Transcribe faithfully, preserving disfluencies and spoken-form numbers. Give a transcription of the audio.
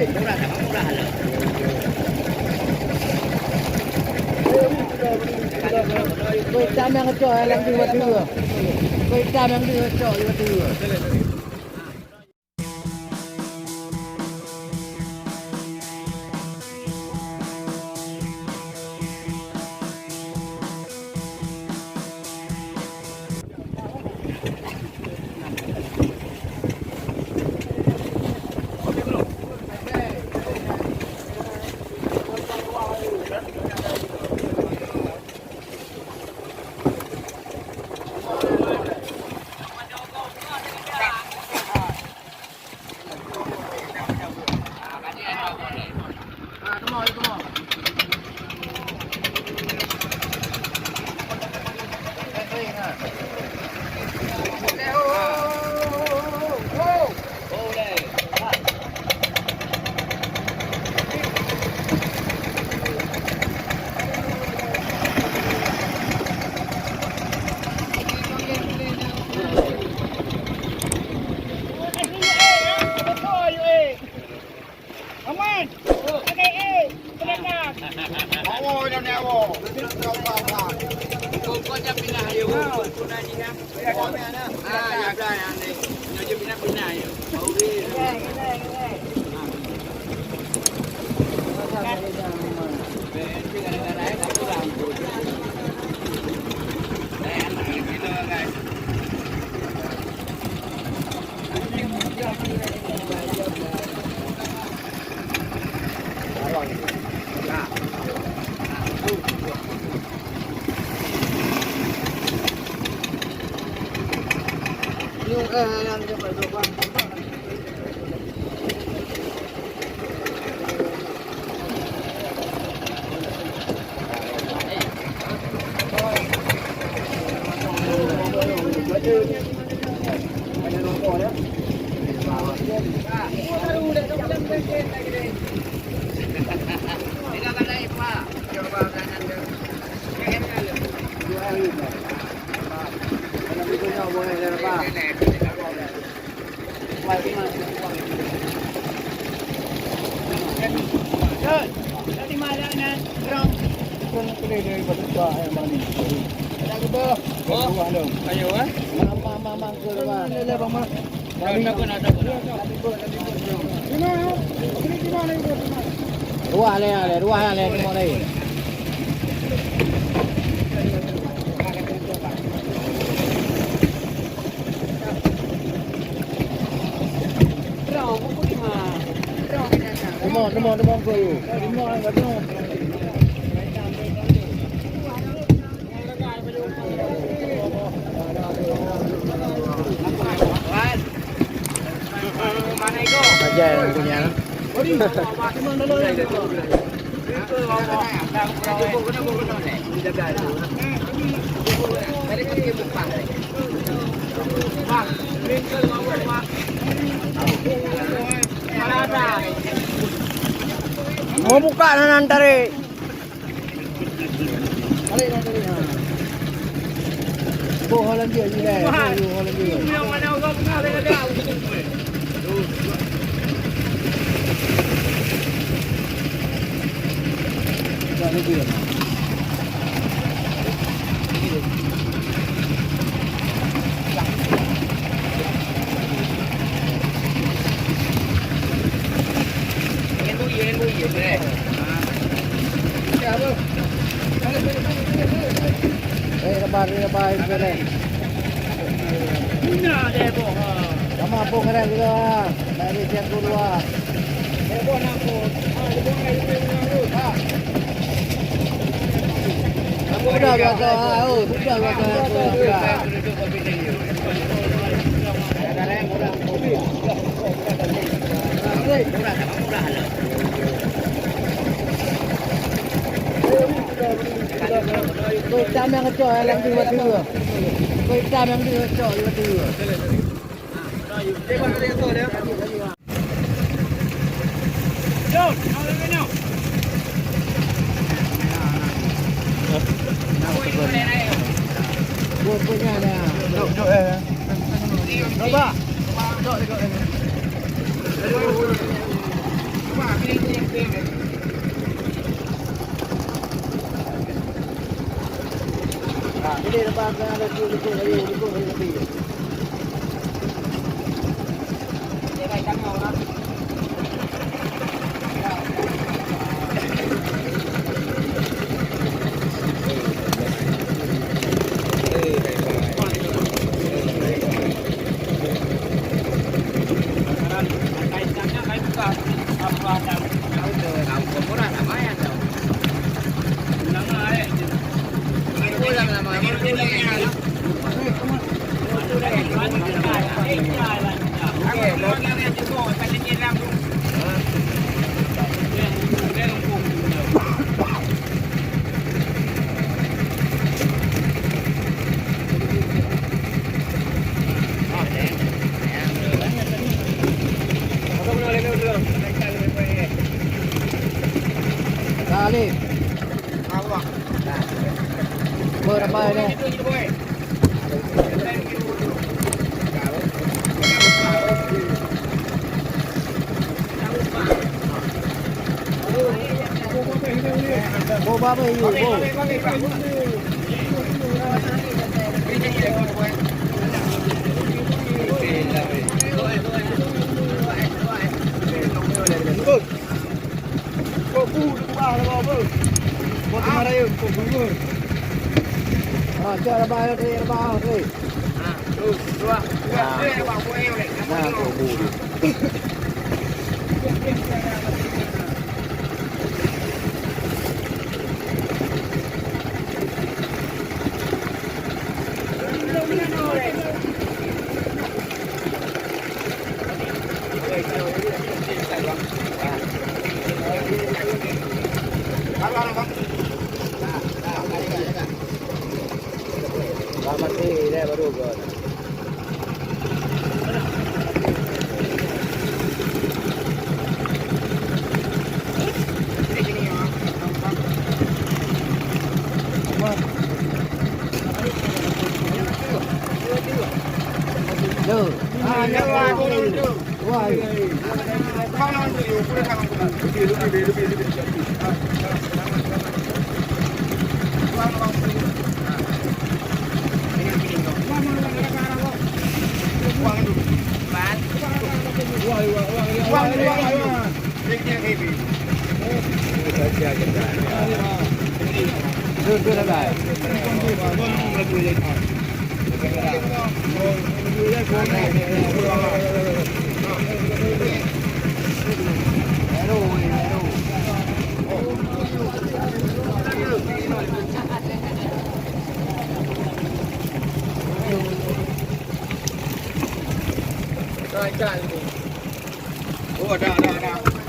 Keu itam nyang geucok, nyang deuh bak deuh. Keu itam nyang deuh geucok, bak deuh. Aman. Oke, eh, silakan. Awo, jangan awo. Kau, kau jangan pindah, ayo. Kau nak ni kan? Ah, ya, dah, yang ni. Nak je pindah, pindah, ayo. Oke. Ruah lé, lé, ruah lé, lé. Demoh, demoh, demoh, demoh. Saja yang punya. Mau buka nan tarik. Boh hol lagi, lagi, lagi. Boh hol lagi. Eh, lebar, lebar, lebar. Sama pun kena juga. Dari tiang dua. Udah biasa, oh, udah biasa. Keu itam nyang geucok, nyang deuh bak deuh. Keu itam nyang deuh geucok, bak deuh. Salim. Berapa ini? Boh ba meh, boh. Kok bu, bu ah, kok bu. Kok bu ah, kok bu. Ah, cak rabah, rabah, rabah. Nah, kok bu. Loh. Ah, nyawa. Wah. Oh, ada, ada, ada.